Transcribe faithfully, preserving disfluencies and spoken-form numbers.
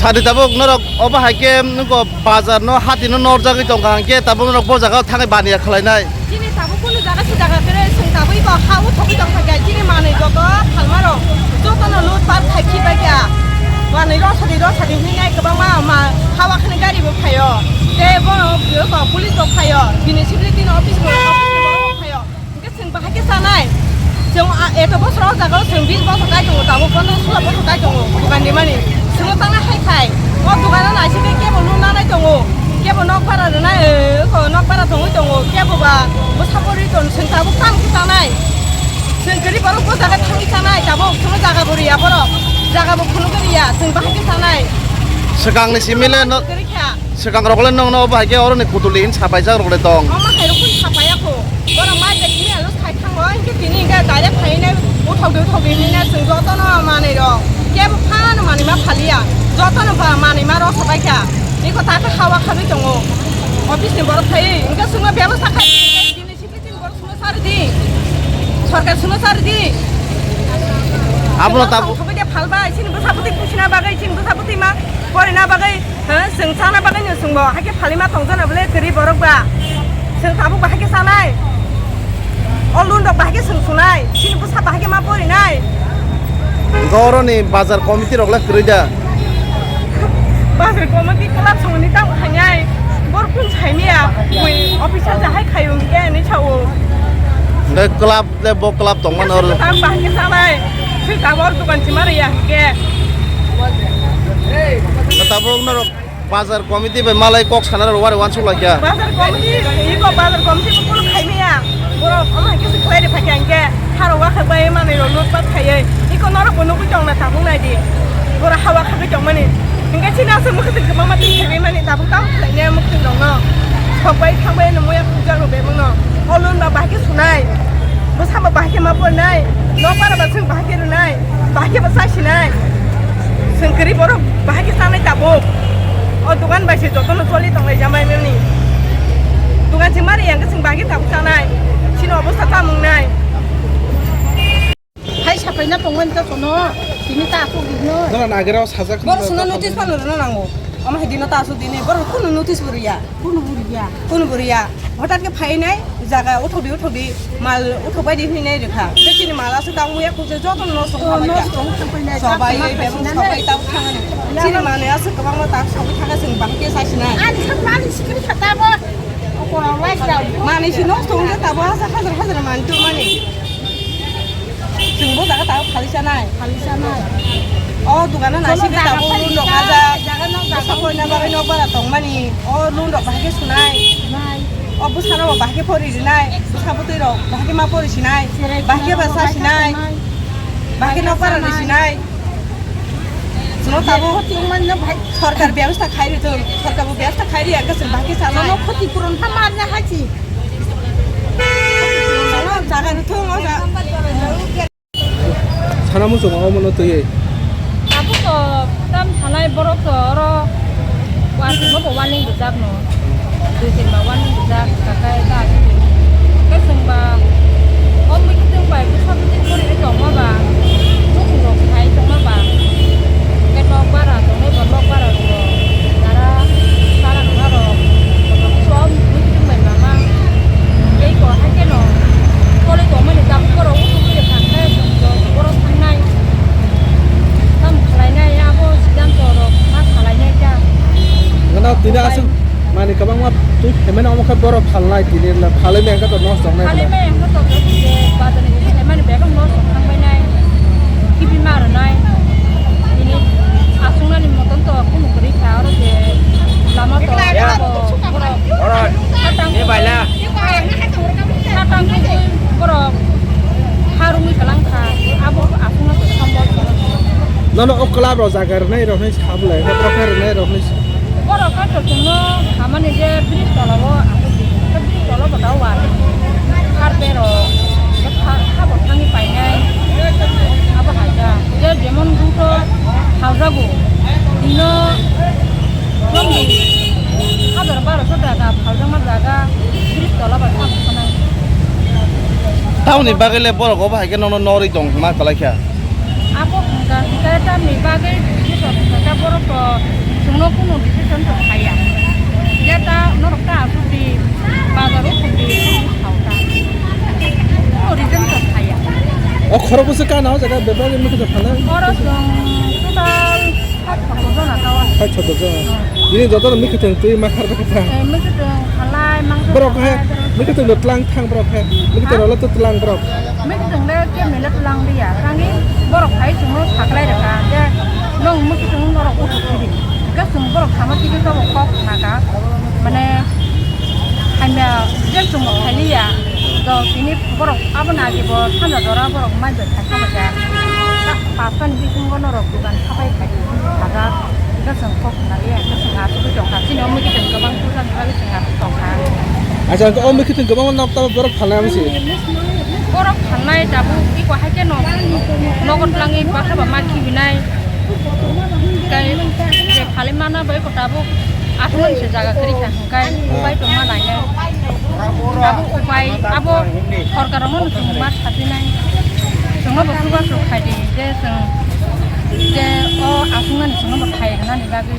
Sadi tabuk norok obo hai khe nugo bazar no hati no norjagwi tongkha hwnkhe tabuk norok bo jaga o thangwi baniya khlainai. Chini tabuk kunu jaga se jaga kwrwi, chwng tabuk iko ha o thogwi tongkha khe chini manwi joto phalma rok joto no loot par khai khibai kha. Manwi rosadi rosadi hinwi nai kwbangma ma hawa khani gari bo phaio. Tei bono iko police rok phaio. Bini security no office rok phaio. Hwnkhe chwng bahai khe chanai. Chwng a, eto bosor o jaga o chwng bis bosor kai tongo, tabuk pondro sulo bosor kai tongo, dokan rimani. Chwngno tangna hai khai. O dokan o naisingkhe kebo loan nanai tongo, kebo nok bara rwnai, eh, eko nok bara tongwi tongo, kebo ba bwsa pori ton, chwng tabuk tang khe chanai. Chwng kwrwi borok bo jaga thangwi chanai, tabuk chwngno jaga bo riya borok, jaga bo phunugwi riya, chwng bahai khe chanai. Swkangni simi le no. Kwrwi kha. Swkang rok le nongno obo hai khe oroni putuli hin sapaijak rok le tong. Omo hai rok kun sapaiya kho. Borok mai de kini alo sai thango, hinkhe tini hinkhe direct phainai uthok de uthok de hinwi na chwng jotono manwi rok. Kebo phano manwi ma phaliya. Jotono ba manwi ma rw sapai kha. Iko ta khe hawa khagwi tongo. Office ni borok phai hinkhe chwngno bebostha khai. Chini borok suno sari di. Sorkar suno sari di. Abono tabuk. Thogwi de phalbai, chini bwsa bwtwi kusina bagwi, chini bwsa bwtwi ma porina bagwi, ha, chwng chana bagwi no chwngbo. Hakhe phalima tongjakna bole kwrwi borok ba. Chwng tabuk ba hakhe chanai. O loan rok ba hakhe chwng sunai. Chini bwsa ba hakhe ma porinai. Goroni bazar committee rok le kwrwi da. Bazar committee club songni tamo khainai. Bor kun saimia. Bui officer jahai khayung ke ni sao. Ngai club le bo club tong mano ro. Tang bahai khe salai. Sui tabor dukan chima riya ke. Tabok norok bazar committee bai malai kok sana ro wari wansuk laikya. Bazar committee, iko bazar committee ko kono khaimaya. Borok omo hai khe se khlai de phai khe haro wakhak bai manwi rok lutpat khaiwi. Iko norok bo nugwi tong na tabuk nai di. Borok ha wakhak bai tong mani. Hingke chini aswk mwkhwtwng kwbangma twi thaiwi mani tabuk tamo khlainai mwkhwtwng rokno. Sok bai thang bai no muya khukjak rok bebak no. O loan ba bahai khe sunai. Bwsa ba bahai khe ma pornai. Nok bara ba chwng bahai khe rwnai. Bahai khe ba chai sinai. Chwng kwrwi borok bahai khe chanai tabuk. O dogan bai se jotono choli tonglai jamai mani. Dogan se mari yang khe chwng bahai khe tabuk chanai. Chini obostha chamung nai. Hai sapaina tongmani ta kono, tini ta asuk dino. Nana nagera o sajak. Boro suna notice pano rwna nango. Omo hai dino ta asuk dini, boro kunu notice bo rwya. Kunu bo rwya. Kunu bo rwya. Hotat khe phainai, jaga uthok di, uthok di, mal uthok bai di hinwi nai rwkha. Tei chini mal asuk tang muya kuje joto no song. Oh, khamai no ya. Song khamai nai. Sobai, bebak sobai tang thangani. Chini manwi asuk kwbangma tang sogwi thangkha chwng bahai khe sasinai. Ani sak mani sikri khata bo. Okora lai ka. Mani si no song khe tabo hajar hajar hajar mani tu mani. Chwng bo jaga tabuk khali chanai. Khali chanai. O dogano naisingwi tabuk loan rok hajak. Bwsa poina bagwi nok bara tongmani. O loan rok bahai khe sunai. O bwsano bo bahai khe pori rinai. Bwsa bwtwi rok bahai khe ma pori sinai. Bahai khe ba cha sinai. Bahai khe nok bara ri sinai. Chwngno tabuk sorkar bebostha khai ri thung. Sorkar bo bebostha khai ri ang khe chwng bahai khe chanai. Jono khoti puron kha marna hai si. Sana muchung omo no twiwi. Tabuk to tam thanai borok to oro warning bo warning rijak no. Dui tin ba warning rijak kakai ta ati. Ke chwng ba o meeting bai bwsa bwtwi pori ri tongma ba. Muchung rok khai tongma ba. Ke nok bara tongnai ba nok bara rok. Nara sara nara rok. Kotor kisa o meeting bai mama. Tei ko hai kheno choli tongmani tabuk borok uansukgwi rwkha khe chwng borok thangnai. Tamo khlainai abo siddhanto rok ma khlainai ta. Gana tini aswk manwi kwbangma twi phaimani omo khe borok phalnai tini le phalwi maya khe to nosto wngnai. Phalwi maya khe to je bazar ni twi phaimani bag no nosto thangbainai. Kibi ma rwnai. Tini aswknani motom to khumuk kwrwi kha oro je lama to borok. Oro, ni baila. Satang twi borok harungwi kalang kha, abo aswkno sambal. Nono o club rok jaga rwnai rok hinwi sabulai, rok rok rwnai rok hinwi. Borok khe to chwngno hamani je bridge tola o aswk di, bridge tola o da wal. Harpe rok, kha, kha bo thangwi painai. Abo hai da. Je jemon buto haljago. Dino Hajar baro so taka phaljakma jaga, bridge tola bai tamo sanai. Tamoni bagwi le borok obo hai khe nono norwi tong ma kwlai kha. Abo hwnka hwnkhe tamni bagwi bridge Khe borok to chwngno kunu decision to khaiya. Je ta norok ta asuk di, bazar o thok di, sao ta. Kunu reason to khaiya. O khorok bwswk kana o jaga bebak ni mwkhwtwng phalnai? Oro chwng total sat sotto jona ta o. Sat sotto jona. Hmm. Bini jotono mwkhwtwng twi ma khar kha. Eh, mwkhwtwng khalai, mangso borok khalai, he, borok mwkhwtwng no tlang thang borok he. Mwkhwtwng ha? Rolo to tlang borok. Mwkhwtwng le kemni le tlang liya. Tangwi borok phai chwngno saklai rwkha. Je nwng mwkhwtwng norok uthuk sidi. Hwnkhe chwng borok sama tigi tobo kok khna kha. Mane hamya je chwng bo khailiya. To tini borok abo nagi bo thanda jora borok mai bai kha sama ja. Pasta ni bisingo norok dukan sapai khai sajak. Hwnkhe chwng kok khna liya. Hwnkhe chwng asugwi tongkha. Chini o mwkhwtwng kwbang puja ni bagwi chwng asuk tongkha. Acha, hwnkhe o mwkhwtwng kwbangma nok tamo borok phalnai amo se? Borok phalnai tabuk iko hai khe no nogo twlangwi baksa ba ma khibinai. Tei je phalwi mana bai ko tabuk aswk se jaga kwrwi kha hwnkhe upai tongma nainai. Tabuk upai abo sorkar rokno no chwng ma saphinai. Chwngno bo chubachu khai di je chwng je o aswknani chwngno bo khai rwnani bagwi.